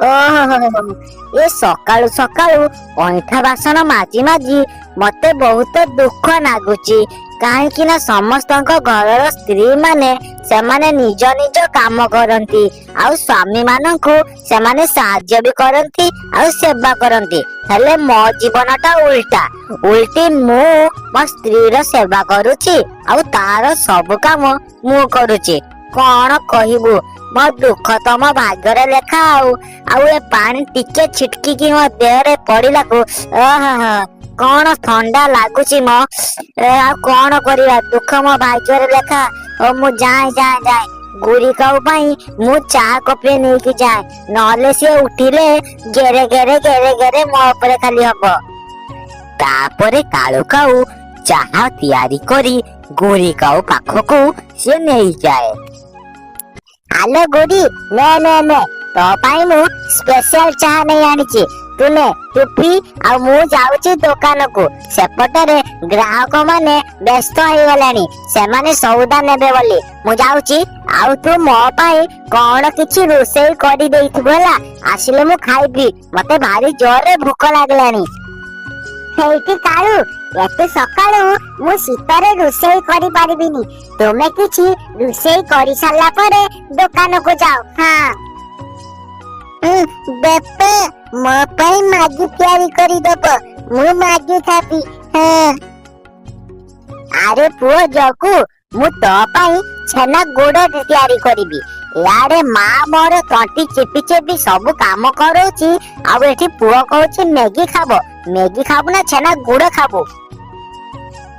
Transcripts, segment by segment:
ଓହୋ, ଏ ସକାଳୁ ସକାଳୁ ଅଇଁଠା ବାସନ ମାଜି ମାଜି ମତେ ବହୁତ ଦୁଃଖ ନାଗୁଚି, କାହିଁକି ନା ସମସ୍ତଙ୍କ ଘରର ସ୍ତ୍ରୀ ମାନେ ସେମାନେ ନିଜ ନିଜ କାମ କରନ୍ତି ଆଉ ସ୍ୱାମୀ ମାନଙ୍କୁ ସେମାନେ ସାହାଯ୍ୟ ବି କରନ୍ତି ଆଉ ସେବା କରନ୍ତି। ହେଲେ ମୋ ଜୀବନଟା ଉଲ୍ଟା ଉଲ୍ଟି। ମୁଁ ମୋ ସ୍ତ୍ରୀର ସେବା କରୁଛି ଆଉ ତାର ସବୁ କାମ ମୁଁ କରୁଛି। କଣ କହିବୁ, ମୋ ଦୁଃଖ ତ ମୋ ଭାଗ୍ୟରେ ଲେଖା। ଆଉ ଏ ପାଣି ଟିକେ ଛିଟକିକି ମୋ ଦେହରେ ପଡିଲାକୁ, ଓହୋ, କଣ ଥଣ୍ଡା ଲାଗୁଛି ମ। ଆଉ କଣ କରିବା, ଦୁଃଖ ମୋ ଭାଗ୍ୟରେ ଲେଖା। ଓ, ମୁଁ ଯାଏ ଯାଏ ଯାଏ, ଗୁରି କାଉ ପାଇଁ ମୁଁ ଚା କପେ ନେଇକି ଯାଏ, ନହେଲେ ସିଏ ଉଠିଲେ ଗେରେ ଗେରେ ଗେରେ ଗେରେ ମୋ ଉପରେ ଖାଲି ହବ। ତାପରେ କାଳୁ କାଉ ଚାହା ତିଆରି କରି ଗୁରି କାଉ ପାଖକୁ ସିଏ ନେଇଯାଏ। ଆଲୋ ଗୁରି, ନେ ନେ ନେ, ତୋ ପାଇଁ ମୁଁ ସ୍ପେଶାଲ ଚାହା ନେଇ ଆଣିଛି। ତୁ ନେ, ତୁ ପି। ଆଉ ମୁଁ ଯାଉଛି ଦୋକାନକୁ, ସେପଟରେ ଗ୍ରାହକ ମାନେ ବ୍ୟସ୍ତ ହେଇଗଲେଣି, ସେମାନେ ସଉଦା ନେବେ ବୋଲି। ମୁଁ ଯାଉଛି, ଆଉ ତୁ ମୋ ପାଇଁ କଣ କିଛି ରୋଷେଇ କରିଦେଇଥିବୁ ହେଲା, ଆସିଲେ ମୁଁ ଖାଇବି। ମତେ ଭାରି ଜୋରରେ ଭୋକ ଲାଗିଲାଣି। ହେଇଟି କାଳୁ, ଏତେ ସକାଳୁ ମୁଁ ଶୀତରେ ରୋଷେଇ କରିପାରିବିନି। ତୁମେ କିଛି ରୋଷେଇ କରିସାରିଲା ପରେ ଦୋକାନକୁ ଯାଅ। ହଁ ବାପା, ମୋ ପାଇଁ ମ୍ୟାଗି ତିଆରି କରିଦବ, ମୁଁ ମ୍ୟାଗି ଖାବି। ହଁ, ଆରେ ପୁଅ ଜଗୁ, ମୁଁ ତୋ ପାଇଁ ଛେନା ଗୁଡ ତିଆରି କରିବି। ଇଆଡେ ମା ମୋର ତଣ୍ଟି ଚିପି ଚିପି ସବୁ କାମ କରଉଛି, ଆଉ ଏଠି ପୁଅ କହୁଛି ମ୍ୟାଗି ଖାବ। ମ୍ୟାଗି ଖାବୁ ନା ଛେନା ଗୁଡ ଖାବୁ?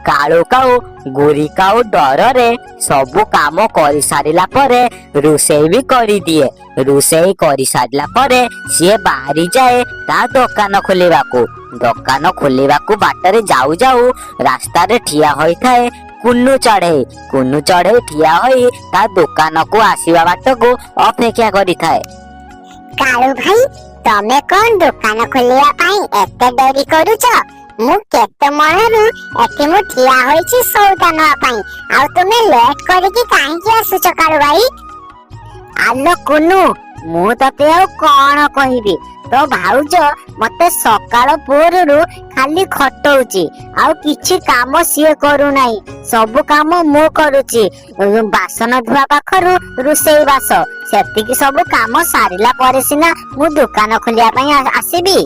କାଳୁ କାଉ ଗୁରି କାଉ ଡରରେ ସବୁ କାମ କରିସାରିଲା ପରେ ରୋଷେଇ ବି କରିଦିଏ। ରୋଷେଇ କରିସାରିଲା ପରେ ସିଏ ବାହାରି ଯାଏ ତା ଦୋକାନ ଖୋଲିବାକୁ। ଦୋକାନ ଖୋଲିବାକୁ ବାଟରେ ଯାଉ ଯାଉ ରାସ୍ତାରେ ଠିଆ ହୋଇଥାଏ କୁନୁ ଚଢେଇ। କୁନୁ ଚଢେଇ ଠିଆ ହୋଇ ତା ଦୋକାନକୁ ଆସିବା ବାଟକୁ ଅପେକ୍ଷା କରିଥାଏ। କାଳୁ ଭାଇ, ତମେ କଣ ଦୋକାନ ଖୋଲିବା ପାଇଁ ଏତେ ଡେରି କରୁଛ? ମୁଁ କେତେ ମଳରୁ ଏଠି ମୁଁ ଠିଆ ହୋଇଛି ସଉଦା ନେବା ପାଇଁ, ଆଉ ତୁମେ ଲେଟ୍ କରିକି କାହିଁକି ଆସୁଛ କାଳୁ ଭାଇ? ଆଲୋ କୁନୁ, ମୁଁ ତତେ ଆଉ କଣ କହିବି। ତୋ ଭାଉଜ ମତେ ସକାଳ ପୋହରରୁ ଖାଲି ଖଟଉଛି, ଆଉ କିଛି କାମ ସିଏ କରୁନାହିଁ, ସବୁ କାମ ମୁଁ କରୁଛି। ବାସନ ଧୁଆ ପାଖରୁ ରୋଷେଇ ବାସ, ସେତିକି ସବୁ କାମ ସାରିଲା ପରେ ସିନା ମୁଁ ଦୋକାନ ଖୋଲିବା ପାଇଁ ଆସିବି।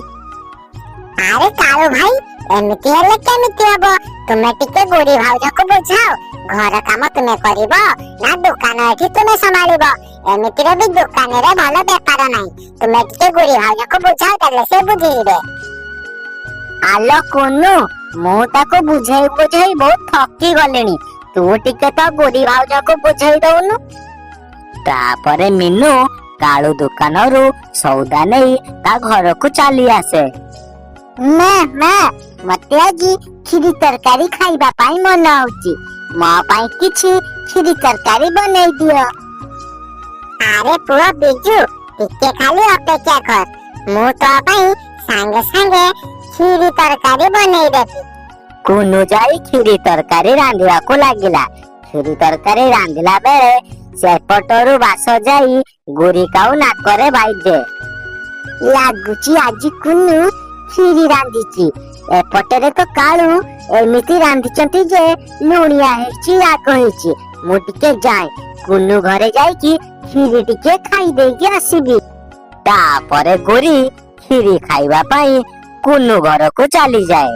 ଆରେ କାଳୁ ଭାଇ, ଏମିତି ହେଲେ କେମିତି ହବ? ତୁମେ ଟିକେ ଗୁଡି ଭାଉଜକୁ ବୁଝାଅ। ଘର କାମ ତୁମେ କରିବ ନା ଦୋକାନ ଏଠି ତୁମେ ସମ୍ଭାଳିବ? ଏମିତିରେ ବି ଦୋକାନରେ ଭଲ ବେପାର ନାହିଁ। ତୁମେ ଟିକେ ଗୁଡି ଭାଉଜକୁ ବୁଝାଅ, ଦେଲେ ସେ ବୁଝିଯିବେ। ଆଲୋ କୁନୁ, ମୁଁ ତାକୁ ବୁଝେଇ ବୁଝେଇ ବହୁତ ଥକି ଗଲିଣି। ତୁ ଟିକେ ତ ଗୁଡି ଭାଉଜକୁ ବୁଝେଇ ଦଉନୁ। ତାପରେ ମିନୁ କାଳୁ ଦୋକାନରୁ ସଉଦା ନେଇ ତା ଘରକୁ ଚାଲି ଆସେ। ମା ମା, ମତେ ଆଜି କ୍ଷୀରି ତରକାରୀ ଖାଇବା ପାଇଁ ମନ ହଉଛି। ମୋ ପାଇଁ କିଛି କ୍ଷୀରି ତରକାରୀ ବନେଇ ଦିଅ। ଆରେ ପୁଅ ବିଜୁ, ଟିକେ ଖାଲି ଅପେକ୍ଷା କର, ମୁଁ ତୋ ପାଇଁ ସାଙ୍ଗେ ସାଙ୍ଗେ କ୍ଷୀରି ତରକାରୀ ବନେଇ ଦେବି। କୁନୁ ଯାଇ କ୍ଷୀରି ତରକାରୀ ରାନ୍ଧିବାକୁ ଲାଗିଲା। କ୍ଷୀରି ତରକାରୀ ରାନ୍ଧିଲା ବେଳେ ସେପଟରୁ ବାସ ଯାଇ ଗୁରି କାଉ ନାକରେ ବାଜେ। ଲାଗୁଛି ଆଜି କୁନୁ କ୍ଷୀରି ରାନ୍ଧିଛି। ଏପଟରେ ତ କାଳୁ ଏମିତି ରାନ୍ଧିଛନ୍ତି ଯେ ଲୁଣିଆ ହେଇଛି, ରାଗ ହେଇଛି। ମୁଁ ଟିକେ ଯାଏ, କୁନୁ ଘରେ ଯାଇକି କ୍ଷୀରି ଟିକେ ଖାଇ ଦେଇକି ଆସିବି। ତାପରେ ଗୁରି କ୍ଷୀରି ଖାଇବା ପାଇଁ କୁନୁ ଘରକୁ ଚାଲିଯାଏ।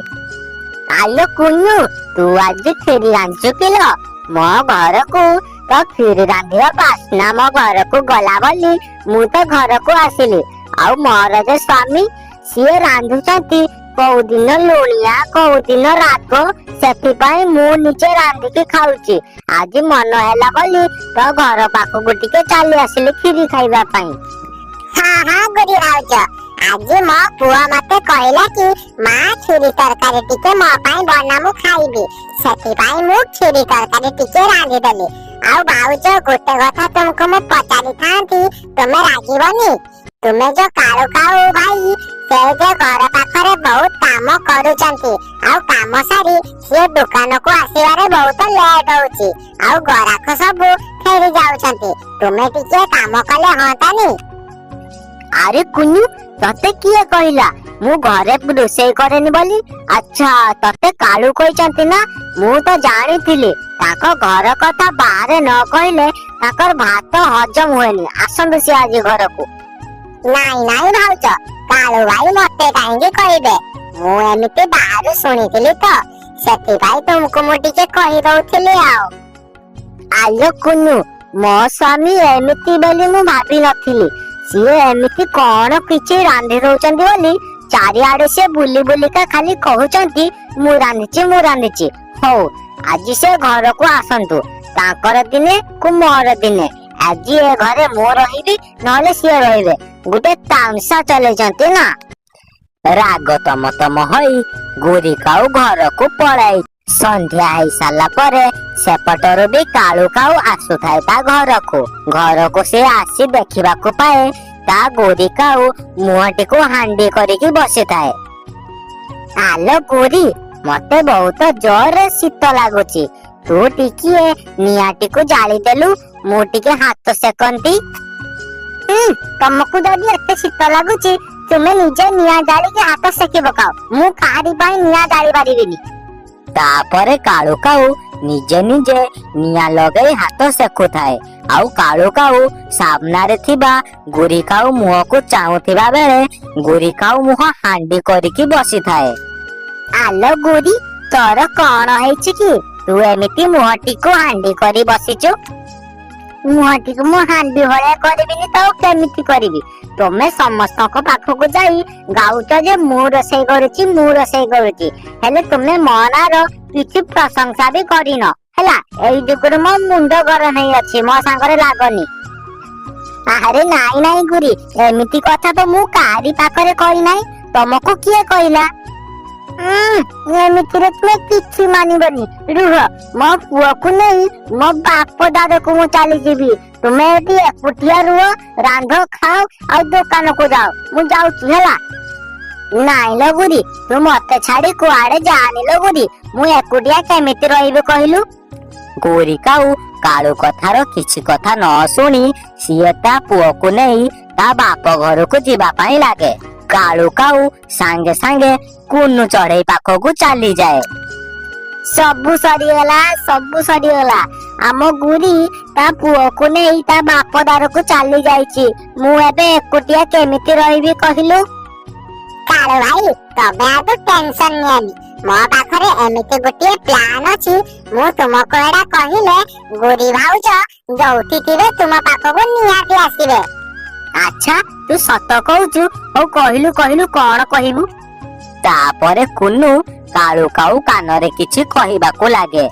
ଆଲୋ କୁନୁ, ତୁ ଆଜି କ୍ଷୀରି ରାନ୍ଧିଛୁ କିଲୋ? ମୋ ଘରକୁ ତ କ୍ଷୀରି ରାନ୍ଧିବା ବାସ୍ନା ମୋ ଘରକୁ ଗଲା ବୋଲି ମୁଁ ତ ଘରକୁ ଆସିଲି। ଆଉ ମୋର ଯେ ସ୍ୱାମୀ, ସିଏ ରାନ୍ଧୁଛନ୍ତି କୋଉଦିନ ଲୁଣିଆ, କୋଉଦିନ ରାଗ, ସେଥିପାଇଁ ମୁଁ ନିଜେ ରାନ୍ଧିକି ଖାଉଛି। ଆଜି ମନ ହେଲା ବୋଲି ତୋ ଘର ପାଖକୁ ଟିକେ ଚାଲି ଆସିଲି କ୍ଷୀରି ଖାଇବା ପାଇଁ। ହଁ ହଁ ଗୁରି ଭାଉଜ, ଆଜି ମୋ ପୁଅ ମତେ କହିଲା କି ମା, କ୍ଷୀରି ତରକାରୀ ଟିକେ ମୋ ପାଇଁ ବନା, ମୁଁ ଖାଇବି। ସେଥିପାଇଁ ମୁଁ କ୍ଷୀରି ତରକାରୀ ଟିକେ ରାନ୍ଧିଦେଲି। ଆଉ ଭାଉଜ, ଗୋଟେ କଥା ତୁମକୁ ମୁଁ ପଚାରିଥାନ୍ତି, ତୁମେ ରାଗିବନି? ତୁମେ ଯୋଉ କାଳୁ କାଉ ଭାଇ, ସେ ଯେ ଘର ପାଖରେ ବହୁତ କାମ କରୁଛନ୍ତି, ଆଉ କାମ ସାରି ସିଏ ଦୋକାନକୁ ଆସିବାରେ ବହୁତ ଲେଟ୍ ହଉଛି, ଆଉ ଗରାଖ ସବୁ ଫେରି ଯାଉଛନ୍ତି। ତୁମେ ଟିକେ କାମ କଲେ ହଅନ୍ତାନି? ଆରେ କୁନୁ, ତତେ କିଏ କହିଲା ମୁଁ ଘରେ ରୋଷେଇ କରେନି ବୋଲି? ଆଚ୍ଛା, ତତେ କାଳୁ କହିଛନ୍ତି ନା? ମୁଁ ତ ଜାଣିଥିଲି ତାଙ୍କ ଘର କଥା ବାହାରେ ନ କହିଲେ ତାଙ୍କର ଭାତ ହଜମ ହୁଏନି। ଆସନ୍ତୁ ସିଏ ଆଜି ଘରକୁ। ନାଇଁ ନାଇଁ ଭାଉଜ, କାଳୁ ଭାଇ ମତେ କାହିଁକି କହିବେ? ମୁଁ ଏମିତି ବାହାରୁ ଶୁଣିଥିଲି ତ, ସେଥିପାଇଁ ତୁମକୁ ମୁଁ ଟିକେ କହିଦଉଥିଲି ଆଉ। ଆଲୋ କୁନୁ, ମୋ ସ୍ୱାମୀ ଏମିତି ବୋଲି ମୁଁ ଭାବି ନଥିଲି। ସିଏ ଏମିତି କଣ କିଛି ରାନ୍ଧି ଦଉଛନ୍ତି ବୋଲି ଚାରିଆଡେ ସିଏ ବୁଲି ବୁଲିକା ଖାଲି କହୁଛନ୍ତି, ମୁଁ ରାନ୍ଧିଛି, ମୁଁ ରାନ୍ଧିଛି। ହଉ, ଆଜି ସେ ଘରକୁ ଆସନ୍ତୁ। ତାଙ୍କର ଦିନେ କୁ ମୋର ଦିନେ। ଆଜି ଏ ଘରେ ମୁଁ ରହିବି, ନହେଲେ ସିଏ ରହିବେ। ଗୋଟେ ତାମସା ଚଲେଇଛନ୍ତି ନା। ରାଗ ତମ ତମ ହୋଇ ଗୁରି କାଉ ଘରକୁ ପଳାଇ ସନ୍ଧ୍ୟା ହେଇ ସାରିଲା ପରେ ସେପଟରୁ ବି କାଳୁ କାଉ ଆସୁଥାଏ ତା ଘରକୁ। ଘରକୁ ସେ ଆସି ଦେଖିବାକୁ ପାଏ, ତା ଗୋରି କାଉ ମୁହଁଟିକୁ ହାଣ୍ଡି କରିକି ବସିଥାଏ। ଆଲୋ ଗୋରି, ମତେ ବହୁତ ଜୋରରେ ଶୀତ ଲାଗୁଛି। ତୁ ଟିକିଏ ନିଆଁଟିକୁ ଜାଳିଦେଲୁ, ମୁଁ ଟିକେ ହାତ ସେକନ୍ତି। ତମକୁ ଯଦି ଏତେ ଶୀତ ଲାଗୁଛି, ତୁମେ ନିଜେ ନିଆଁ ଜାଳିକି ହାତ ସେକି ପକାଅ। ମୁଁ କାହାରି ପାଇଁ ନିଆଁ ଜାଳି ପାରିବିନି। ତାପରେ କାଳୁ କାଉ ନିଜେ ନିଜେ ନିଆଁ ଲଗେଇ ହାତ ସେକୁଥାଏ। ଆଉ କାଳୁ କାଉ ସାମ୍ନାରେ ଥିବା ଗୁରି କାଉ ମୁହଁକୁ ଚାହୁଁଥିବା ବେଳେ ଗୁରି କାଉ ମୁହଁ ହାଣ୍ଡି କରିକି ବସିଥାଏ। ଆଲୋ ଗୁରି, ତୋର କଣ ହେଇଛି କି? ତୁ ଏମିତି ମୁହଁଟିକୁ ହାଣ୍ଡି କରି ବସିଛୁ? ମୁହଁଟିକୁ ମୁଁ ହାଣ୍ଡି ଭଳିଆ କରିବିନି ତ ଆଉ କେମିତି କରିବି? ତୁମେ ସମସ୍ତଙ୍କ ପାଖକୁ ଯାଇ ଗାଉଛ ଯେ ମୁଁ ରୋଷେଇ କରୁଛି, ମୁଁ ରୋଷେଇ କରୁଛି, ହେଲେ ତୁମେ ମୋ ନାଁର କିଛି ପ୍ରଶଂସା ବି କରିନ। ହେଲା, ଏଇ ଯୁଗରୁ ମୋ ମୁଣ୍ଡ ଗରମ ହେଇ ଅଛି, ମୋ ସାଙ୍ଗରେ ଲାଗନି। ଆରେ ନାଇଁ ନାଇଁ ଗୁରି, ଏମିତି କଥା ତ ମୁଁ କାହାରି ପାଖରେ କହିନାହିଁ। ତମକୁ କିଏ କହିଲା? ଏମିତିରେ ତୁମେ କିଛି ମାନିବନି। ରୁହ, ମୋ ପୁଅକୁ ନେଇ ମୋ ବାପ ଦାଦକୁ ମୁଁ ଚାଲିଯିବି। ତୁମେ ଏଠି ଏକୁଟିଆ ରୁହ, ରାନ୍ଧ, ଖାଅ ଆଉ ଦୋକାନକୁ ଯାଅ। ମୁଁ ଯାଉଛି, ହେଲା? ନାଇଁ ଲୋ ଗୁରି, ତୁ ମତେ ଛାଡି କୁଆଡେ ଯାନି ଲୋ ଗୁରି। ମୁଁ ଏକୁଟିଆ କେମିତି ରହିବି କହିଲୁ? ଗୋରି କାଉ କାଳୁ କଥାର କିଛି କଥା ନ ଶୁଣି ସିଏ ତା ପୁଅକୁ ନେଇ ତା ବାପ ଘରକୁ ଯିବା ପାଇଁ ଲାଗେ। କାଳୁ କାଉ ସାଙ୍ଗେ ସାଙ୍ଗେ କୁନୁ ଚଢେଇ ପାଖକୁ ଚାଲିଯାଏ। ସବୁ ସରିଗଲା, ସବୁ ସରିଗଲା। ଆମ ଗୁରି ତା ପୁଅକୁ ନେଇ ତା ବାପ ଦାରକୁ ଚାଲି ଯାଇଛି। ମୁଁ ଏବେ ଏକୁଟିଆ କେମିତି ରହିବି କହିଲୁ? କାଳୁ ଭାଇ, ତମେ ଆଉ ଟେନସନ ନିଅନି। ମୋ ପାଖରେ ଏମିତି ଗୋଟିଏ ପ୍ଲାନ ଅଛି, ମୁଁ ତୁମକୁ ଏଇଟା କହିଲେ ଗୁରି ଭାଉଜ ଯୋଉଠି ଥିବେ ତୁମ ପାଖକୁ ନିହାତି ଆସିବେ। ଆଚ୍ଛା, ତୁ ସତ କହୁଛୁ? ହଉ, କହିଲୁ କହିଲୁ, କଣ କହିବୁ? ତାପରେ କୁନୁ କାଳୁ କାଉ କାନରେ କିଛି କହିବାକୁ ଲାଗେ।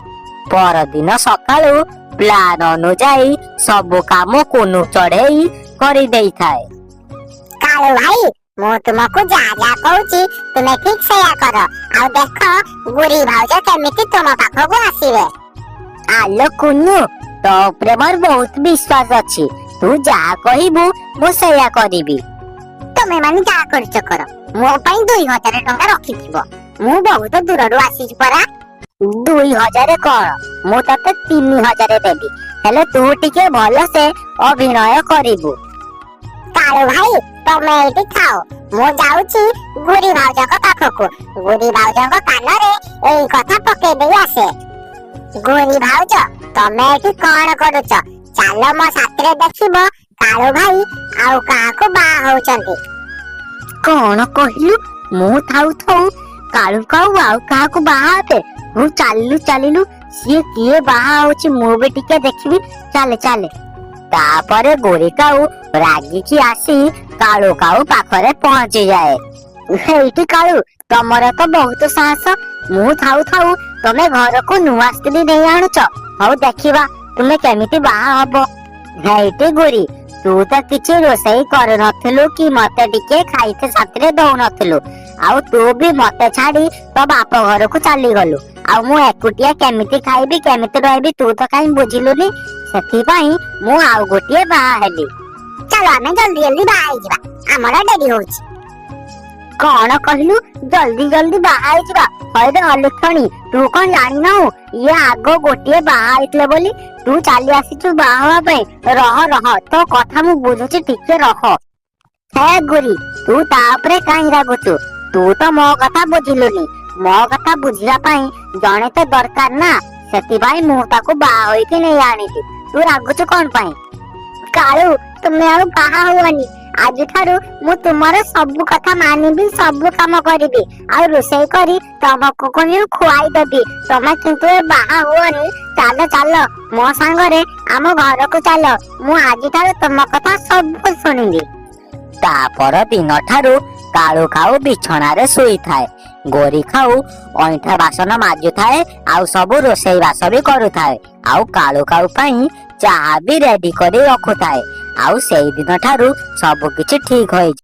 ପରଦିନ ସକାଳୁ ପ୍ଲାନ ଅନୁଯାୟୀ ସବୁ କାମ କୁନୁ ଚଢେଇ କରିଦେଇଥାଏ। କାଳୁ ଭାଇ, ମୁଁ ତୁମକୁ ଯାହା ଯାହା କହୁଛି ତୁମେ ଠିକ ସେଇଆ କର, ଆଉ ଦେଖ ଗୁରି ଭାଉଜ କେମିତି ତୁମ ପାଖକୁ ଆସିବେ। ଆଲୋ କୁନୁ, ତୋ ଉପରେ ମୋର ବହୁତ ବିଶ୍ୱାସ ଅଛି। ତୁ ଯାହା କହିବୁ ମୁଁ ସେଇଆ କରିବି। ତମେ ମାନେ ଯାହା କରୁଛ କର, ମୋ ପାଇଁ 2000 ଟଙ୍କା ରଖିଥିବ। ମୁଁ ବହୁତ ଦୂରରୁ ଆସିଛି ପରା। 2000 କଣ, ମୁଁ ତତେ 3000 ଦେବି, ହେଲେ ତୁ ଟିକେ ଭଲସେ ଅଭିନୟ କରିବୁ। କାଳୁ ଭାଇ, ତମେ ଏଇଠି ଥାଅ, ମୁଁ ଯାଉଛି ଗୁରି ଭାଉଜଙ୍କ ପାଖକୁ। ଗୁରି ଭାଉଜଙ୍କ କାନରେ ଏଇ କଥା ପକେଇ ଦେଇ ଆସେ। ଗୁରି ଭାଉଜ, ତମେ ଏଠି କଣ କରୁଛ? ଚାଲ ମୋ ସାଥିରେ, ଦେଖିବ କାଳୁ ଭାଇ ଆଉ କାହାକୁ ବାହା ହଉଛନ୍ତି। କଣ କହିଲୁ? ମୁଁ ଥାଉ ଥାଉ କାଳୁ କାଉ ଆଉ କାହାକୁ ବାହା ହେବେ? ମୁଁ ଚାଲିଲୁ ଚାଲିଲୁ, ସିଏ କିଏ ବାହା ହଉଛି ମୁଁ ବି ଟିକେ ଦେଖିବି। ଚାଲେ ଚାଲେ। ତାପରେ ଗୋରି କାଉ ରାଗିକି ଆସି କାଳୁ କାଉ ପାଖରେ ପହଞ୍ଚି ଯାଏ। ହେଇଟି କାଳୁ, ତମର ତ ବହୁତ ସାହସ। ମୁଁ ଥାଉ ଥାଉ ତମେ ଘରକୁ ନୂଆ ସ୍ତ୍ରୀ ନେଇ ଆଣୁଛ। ହଉ, ଦେଖିବା ତୁମେ କେମିତି ବାହା ହବ। ହେଇଟି ଗୁରି, ତୁ ତ କିଛି ରୋଷେଇ କରୁନଥିଲୁ କି ମତେ ଟିକେ ଖାଇତେ ସାଥିରେ ଦଉନଥିଲୁ, ଆଉ ତୁ ବି ମତେ ଛାଡି ତୋ ବାପ ଘରକୁ ଚାଲିଗଲୁ। ଆଉ ମୁଁ ଏକୁଟିଆ କେମିତି ଖାଇବି, କେମିତି ରହିବି, ତୁ ତ କାହିଁ ବୁଝିଲୁନି। ସେଥିପାଇଁ ମୁଁ ଆଉ ଗୋଟିଏ ବାହା ହେଲି। ଚାଲ, ଆମେ ଜଲ୍ଦି ଜଲ୍ଦି ବାହା ହେଇଯିବା, ଆମର ଡେରି ହଉଛି। କଣ କହିଲୁ? ଜଲ୍ଦି ଜଲ୍ଦି ବାହା ହେଇଯିବା? ହଇରେ ଅଲକ୍ଷଣୀ, ତୁ କଣ ଜାଣିନାହୁଁ ଇଏ ଆଗ ଗୋଟିଏ ବାହା ହେଇଥିଲେ ବୋଲି ତୁ ଚାଲି ଆସିଛୁ ବାହା ହବା ପାଇଁ? ରହ ରହ, ତୋ କଥା ମୁଁ ବୁଝୁଛି, ଟିକେ ରହ। ହେ ଗୁରି, ତୁ ତା ଉପରେ କାହିଁ ରାଗୁଛୁ? ତୁ ତ ମୋ କଥା ବୁଝିଲୁନି। ମୋ କଥା ବୁଝିବା ପାଇଁ ଜଣେ ତ ଦରକାର ନା, ସେଥିପାଇଁ ମୁଁ ତାକୁ ବାହା ହୋଇକି ନେଇ ଆଣିଲି। ତୁ ରାଗୁଛୁ କଣ ପାଇଁ? କାଳୁ, ତୁମେ ଆଉ ବାହା ହୁଅନି। ଆଜିଠାରୁ ମୁଁ ତୁମର ସବୁ କଥା ମାନିବି, ସବୁ କାମ କରିବି ଆଉ ରୋଷେଇ କରି ତମକୁ ପୁଣି ଖୁଆଇଦେବି। ତମେ କିନ୍ତୁ ଏ ବାହା ହୁଅନି। ଚାଲ ଚାଲ, ମୋ ସାଙ୍ଗରେ ଆମ ଘରକୁ ଚାଲ। ମୁଁ ଆଜିଠାରୁ ତୁମ କଥା ସବୁ ଶୁଣିବି। ତାପର ଦିନ ଠାରୁ କାଳୁ ଖାଉ ବିଛଣାରେ ଶୋଇଥାଏ, ଗୋରି ଖାଉ ଅଇଁଠା ବାସନ ମାଜୁଥାଏ ଆଉ ସବୁ ରୋଷେଇ ବାସ ବି କରୁଥାଏ ଆଉ କାଳୁ ଖାଉ ପାଇଁ ଚାହା ବି ରେଡି କରି ରଖୁଥାଏ। ଆଉ ସେଇ ଦିନ ଠାରୁ ସବୁ କିଛି ଠିକ ହୋଇଛି।